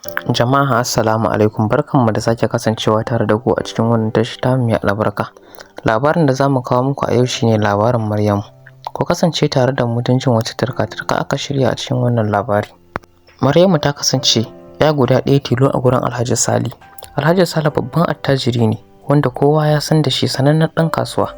Jama'a assalamu alaikum, barkanmu da sake kasancewa tare da ku a cikin wannan tasha tamu mai albarka. Labarin da zamu kawo muku a yau shine labarin Maryamu. Ku kasance tare da mu don jin wace turka-turka aka shirya a cikin wannan labari. Maryamu ta kasance ‘ya guda ɗaya tilo a gurin Alhaji Sale. Alhaji Sale babban attajiri ne wanda kowa ya san da shi, sanannen ɗan kasuwa.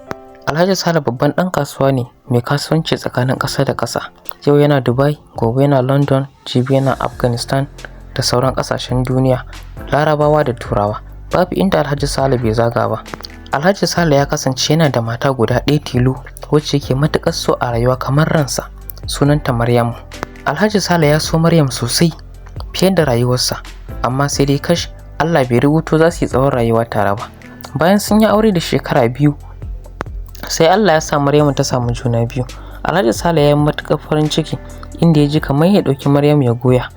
Alhaji Sale babban ɗan kasuwa ne mai kasuwanci tsakanin ƙasa da ƙasa. Yau yana Dubai, gobe yana London, jibi yana Afghanistan da sauran ƙasashen duniya, Larabawa da Turawa. Babu inda Alhaji Sale bai zaga ba. Alhaji Sale ya kasance yana da mata guda ɗaya tilo wacce yake matuƙar so a rayuwa kamar ransa, sunanta Maryamu. Alhaji Sale ya so Maryam sosai fiye da rayuwarsa, amma sai dai kash, Allah bai rubuto za su yi tsawon rayuwa tare ba. Bayan sun yi aure da shekara 2, sai Allah ya sa Maryamu ta samu juna biyu. Alhaji Sale ya yi matuƙar farin ciki, inda ya ji kamar ya ɗauki Maryamu ya goya.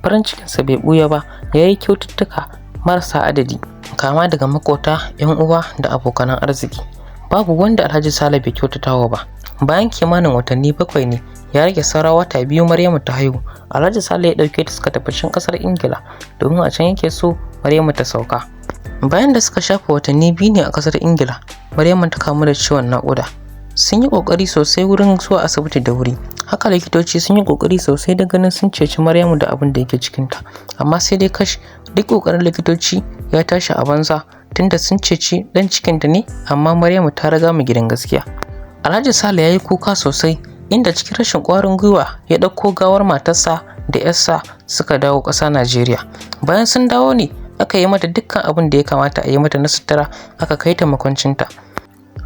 Farin cikinsa bai ɓuya ba, ya yi kyaututtuka marasa adadi, kama daga maƙota, 'yan uwa da abokanan arziki. Babu wanda Alhaji Sale bai kyautatawa ba. Bayan kimanin watanni 7 ne, ya rage saura wata 2 Maryamu ta haihu. Alhaji Sale ya ɗauke ta suka tafi can ƙasar Ingila, domin a can yake so Maryamu ta sauka. Bayan da suka shafe watanni 2 ne a ƙasar Ingila, Maryamu ta kamu da ciwon naƙuda. Sun yi ƙoƙari sosai wurin zuwa asibiti da wuri. Haka likitoci sun yi ƙoƙari sosai da ganin sun ceci Maryamu da abin da yake cikinta. Amma sai dai kash, duk ƙoƙarin likitoci ya tashi a banza, tunda sun ceci ɗan cikinta ne, amma Maryamu ta riga mu gidan gaskiya. Alhaji Sale ya yi kuka sosai, inda cikin rashin ƙwarin gwiwa ya ɗauko gawar matarsa da ‘yarsa suka dawo ƙasa Najeriya. Bayan sun dawo ne aka yi mata dukkan abin da ya kamata a yi mata na sutura, aka kai ta makwancinta.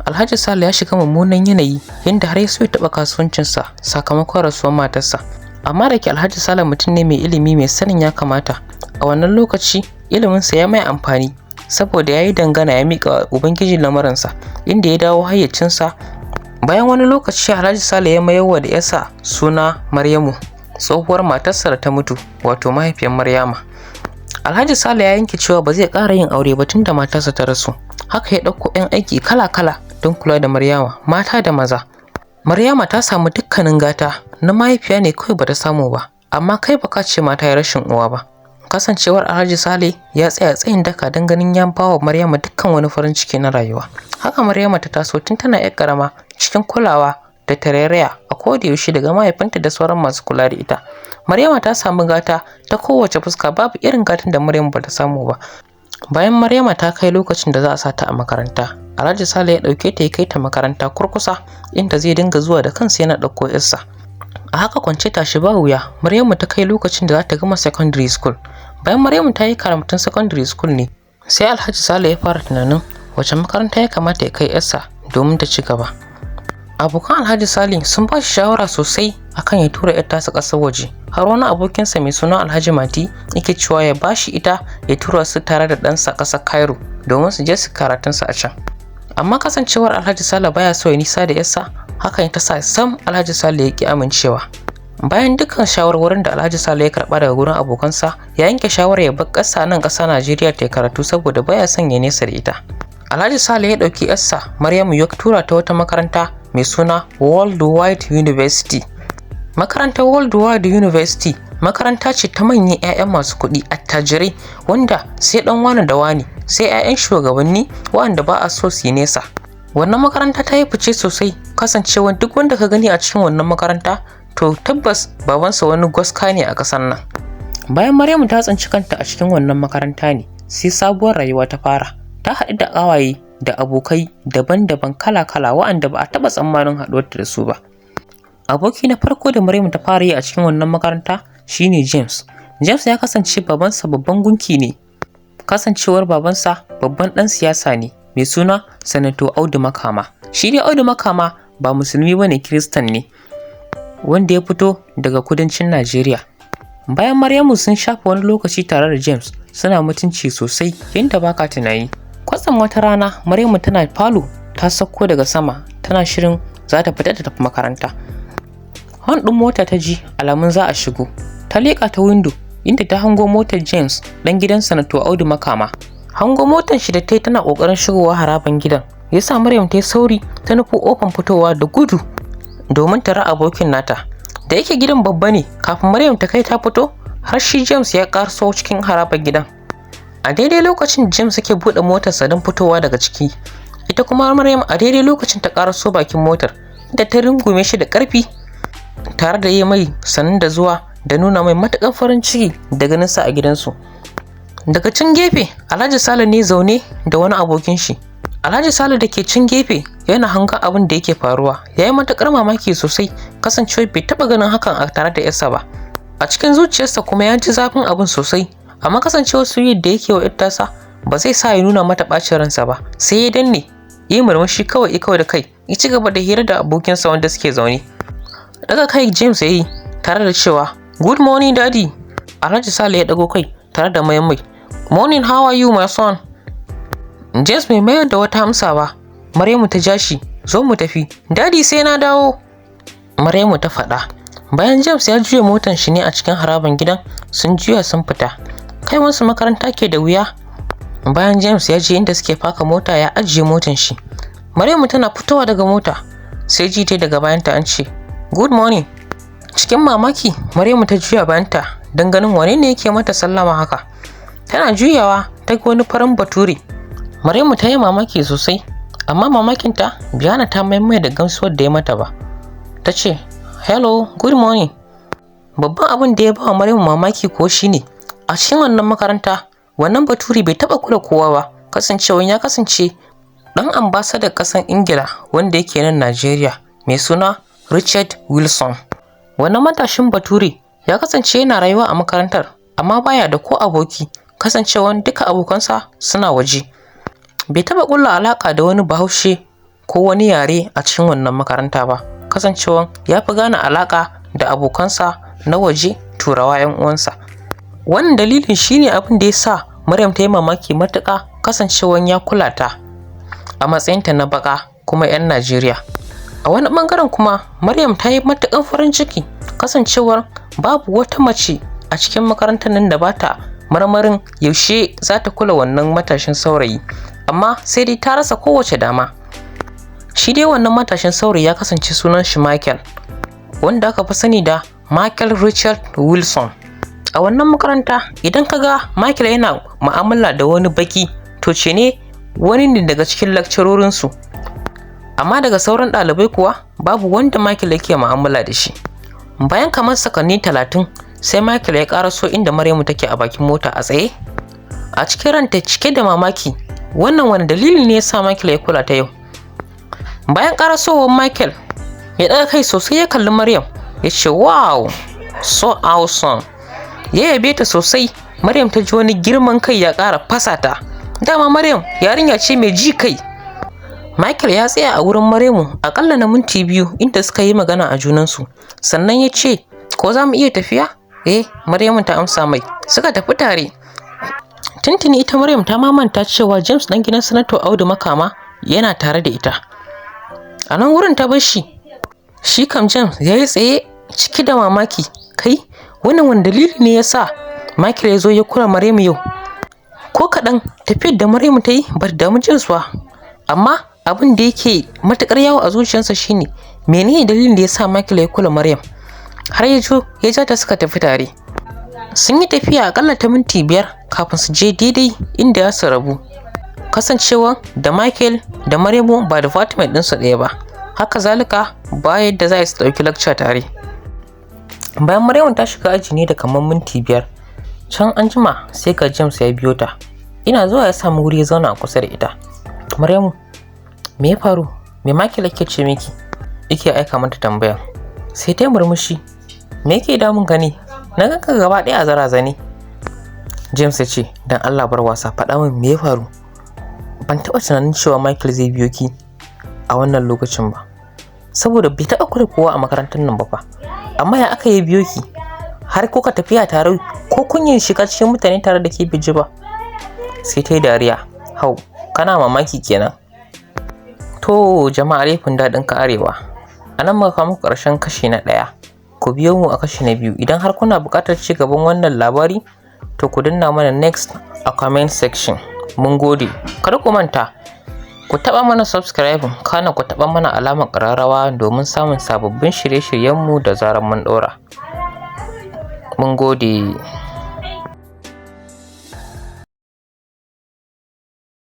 Alhaji Sale ya shiga mummunan yanayi, yanda har ya so ya taɓa kasuwancinsa sakamakon rasuwar matarsa. Amma da ke Alhaji Sale mutum ne mai ilimi mai sanin ya kamata, a wannan lokaci iliminsa ya mai amfani, saboda ya yi dangana ya miƙa wa Ubangiji lamarinsa, inda ya dawo hayyacinsa. Bayan wani lokaci Alhaji Sale ya mayarwa da ‘yarsa suna Maryamu, tsohuwar matarsa da ta mutu, wato mahaifiyar Maryama. Alhaji Sale ya yanke cewa ba zai ƙara yin aure ba tunda matarsa ta rasu. Haka ya ɗauko 'yan aiki kala-kala don kula da Maryama, mata da maza. Maryama ta samu dukkanin gata, na mahaifiya ne kawai bata samu ba, amma kai baka ce mata ya rashin uwa ba. Kasancewar Alhaji Sale ya tsaya tsayin daka don ganin ya bawa Maryama dukkan wani farin ciki na rayuwa. Haka Maryama ta taso tun tana 'yar ƙarama cikin kulawa da tarairaya a koda yaushe daga mahaifinta da sauran masu kula da ita. Maryama ta samu gata ta kowace fuska, babu irin gatan da Maryam bata samu ba. Bayan Maryama ta kai lokacin da za a sa ta a makaranta, Alhaji Sale ya ɗauke ta ya kai ta makaranta kurkusa, inda zai dinga zuwa da kansa yana ɗauko ‘yarsa. A haka kwance tashi ba wuya, Maryamu ta kai lokacin da za ta gama secondary school. Bayan Maryamu ta yi karatun secondary school ne, sai Alhaji Sale ya fara tunanin wace makaranta ya kamata ya kai ‘yarsa domin ta ci gaba. Abokan Alhaji Sale sun ba shi shawara sosai akan ya tura ‘yar tasa ƙasar waje. Har wani abokinsa mai suna Alhaji Mati yake cewa ya ba shi ita ya tura su tare da ɗansa ƙasar Cairo domin su je su karatunsu a can. Amma kasancewar Alhaji Sale baya so ya nisa da ‘yarsa, hakan ta sa sam Alhaji Sale ya ƙi amincewa. Bayan dukkan shawarwarin da Alhaji Sale ya karɓa daga gurin abokansa, ya yanke shawarar ya bar ƙasa nan ƙasa Najeriya ta yi karatu saboda baya son ya nesa da ita. Alhaji Sale ya ɗauki ‘yarsa Maryamu ya tura ta wata makaranta mai suna Worldwide University. Makarantar Worldwide University makaranta ce ta manyan 'ya'yan masu kuɗi, attajirai, wanda sai ɗan wane da wane, sai 'ya'yan shugabanni waɗanda ba a so su yi nesa. Wannan makaranta ta yi fice sosai, kasancewar duk wanda ka gani a cikin wannan makaranta to tabbas babansa wani gwaska ne a ƙasar nan. Bayan Maryamu ta tsinci kanta a cikin wannan makaranta ne, sai sabuwar rayuwa ta fara. Ta haɗu da ƙawaye da abokai daban-daban kala-kala waɗanda ba a taɓa tsammanin haɗuwarta da su ba. Aboki na farko da Maryamu ta fara yi a cikin wannan makaranta shine James. James ya kasance babansa babban gunki ne. Kasancewar babansa babban ɗan siyasa ne mai suna Sanato Audu Makama. Shi dai Audu Makama ba musulmi bane, Kiristan ne, wanda ya fito daga kudancin Najeriya. Bayan Maryamu sun shafe wani lokaci tare da James, suna mutunci sosai yadda baka tunani. Kwatsam wata rana Maryamu tana falo ta sauko daga sama tana shirin za ta fita ta tafi makaranta. Hon ɗin mota ta ji alamun za a shigo. Ta leƙa ta windo inda ta hango motar James ɗan gidan Sanato Audu Makama. Hango motar shi da ta yi tana ƙoƙarin shigowa haraban gidan, ya sa Maryam ta yi sauri ta nufi ƙofar fitowa da gudu domin ta ra abokin nata. Da yake gidan babba ne, kafin Maryam ta kai ta fito, Har shi James ya ƙaraso cikin harabar gidan. A daidai lokacin James yake buɗe motarsa don fitowa daga ciki. Ita kuma Maryam a daidai lokacin ta ƙaraso bakin motar, inda ta rungume shi da ƙarfi tare da yi mai sannu da zuwa da nuna mai matuƙar farin ciki da ganinsa a gidansu. Daga can gefe, Alhaji Sale ne zaune da wani abokin shi. Alhaji Sale da ke can gefe yana hangen abin da yake faruwa, ya yi matuƙar mamaki sosai kasancewar bai taɓa ganin hakan a tare da 'yarsa ba. A cikin zuciyarsa kuma ya ji zafin abin sosai, amma kasancewar soyayyar da yake wa 'yar tasa ba zai sa ya nuna mata ɓacin ransa ba, sai ya danne, ya yi murmushi kawai ya kawar da kai, ya ci gaba da hira da abokinsa wanda suke zaune. Daga kai James ya yi tare da cewa, "Good morning, Daddy." Alhaji Sale ya ɗago kai tare da mayar mai, "Morning, how are you, my son?" James bai mayar da wata amsa ba. Maryamu ta ja shi, "Zo mu tafi." "Daddy, sai na dawo." Maryamu ta faɗa. Bayan James ya juya motan shi ne a cikin harabar gidan, sun juya sun fita. Kaiwansu makaranta ke da wuya. Bayan James ya je inda suke faka mota ya ajiye motan shi. Maryamu tana fitowa daga mota, sai ji ta daga bayanta an ce, "Good morning." Cikin mamaki, Maryamu ta juya bayanta don ganin wane ne yake mata sallama haka. Tana juyawa ta ga wani farin bature. Maryamu ta yi mamaki sosai, amma mamakinta bai hana ta mayar da gaisuwar da ya mata ba. Ta ce, "Hello, good morning." Babban abin da ya ba wa Maryamu mamaki kuwa shine a cikin wannan makaranta wannan bature bai taɓa kula kowa ba, kasancewar ya kasance ɗan ambasadar ƙasar Ingila wanda yake nan Najeriya mai suna Richard Wilson. Wannan matashin bature ya kasance yana rayuwa a makarantar, amma baya da ko aboki, kasancewar duka abokansa suna waje. Bai taɓa ƙulla alaƙa da wani Bahaushe ko wani yare a cikin wannan makaranta ba, kasancewar ya fi gane alaƙa da abokansa na waje, Turawa 'yan uwansa. Wannan dalilin shine abin da ya sa Maryam ta yi mamaki matuƙa kasancewar ya kula ta a matsayinta na baƙa kuma 'yan Najeriya. A wani ɓangaren kuma, Maryam ta yi matuƙar farin ciki kasancewar babu wata mace a cikin makarantar nan da ba ta marmarin yaushe za ta kula wannan matashin saurayi, amma sai dai ta rasa kowace dama. Shi dai wannan matashin saurayi ya kasance sunan shi Michael, wanda aka fi sani da Michael Richard Wilson. A wannan makaranta, idan ka ga Michael yana mu'amala da wani baki, to ce ne wani ne daga cikin lakcarorinsu. Amma daga sauran ɗalibai kuwa, babu wanda Michael yake mu'amala da shi. Bayan kamar sakanni 30, sai Michael ya ƙaraso inda Maryamu take a bakin mota a tsaye. A cikin ranta cike da mamaki, wannan wani dalili ne ya sa Michael ya kula ta yau? Bayan ƙarasowar Michael, ya ɗaga kai sosai ya kalli Maryam, ya ce, "Wow, so awesome." Ya yabe ta sosai. Maryam ta ji wani girman kai ya ƙara fasa ta. Dama Maryam yarinya ce mai ji kai. Michael ya tsaya a wurin Maryamu aƙalla na minti 2, inda suka yi magana a junansu. Sannan ya ce, "Ko za mu iya tafiya?" "Eh," Maryamu ta amsa mai. Suka tafi tare. Tuntuni ita Maryam ta mamanta cewa James ɗan gidan Sanato Audu Makama yana tare da ita. A nan wurin ta bar shi. Shi kam James ya yi tsaye cike da mamaki. Kai, wannan wani dalili ne ya sa Michael ya zo ya kula Maryamu yau? Ko kaɗan tafiyar da Maryamu ta yi ba ta damu James ba. Amma abin da yake matuƙar yawo a zuciyarsa shine menene dalilin da ya sa Michael ya kula Maryam? Har ya jo ya ja ta suka tafi tare. Sun yi tafiya aƙalla ta minti 5 kafin su je daidai inda za su rabu. Kasancewa da Michael da Maryamu ba department ɗinsu ɗaya ba. Haka zalika ba yadda za su ɗauki lecture tare. Bayan Maryamu ta shiga aji ne da kamar minti 5, can an jima sai ga James ya biyo ta. Ina zuwa ya samu wuri ya zauna a kusa da ita. "Maryamu, me ya faru? Me Michael yake ce miki?" Yake aika mata tambaya. Sai ta yi murmushi. "Me yake damun ka ne? Na ganka gaba ɗaya a zarazane." James ya ce, "Dan Allah bar wasa, faɗa min me ya faru. Ban taɓa tunanin cewa Michael zai biyo ki a wannan lokacin ba. Saboda bai taɓa kula kowa a makarantar nan ba fa. Amma ya aka yi biyo ki? Har kuka tafiya tare, ko kunyin shiga cikin mutane tare da ke bai ji ba." Sai ta yi dariya. "Hau, kana mamaki kenan." To jama'a, laifin daɗin ka arewa. A nan muka kawo muku ƙarshen kashi na 1. Ku biyo mu a kashi na 2. Idan har kuna buƙatar ci gaban wannan labari, to ku danna mana next a comment section. Mun gode. Kada ku manta, ku taɓa mana subscribe, kana ku taɓa mana alamar ƙararrawa domin samun sababbin shirye-shiryenmu da zarar mun ɗora. Mun gode.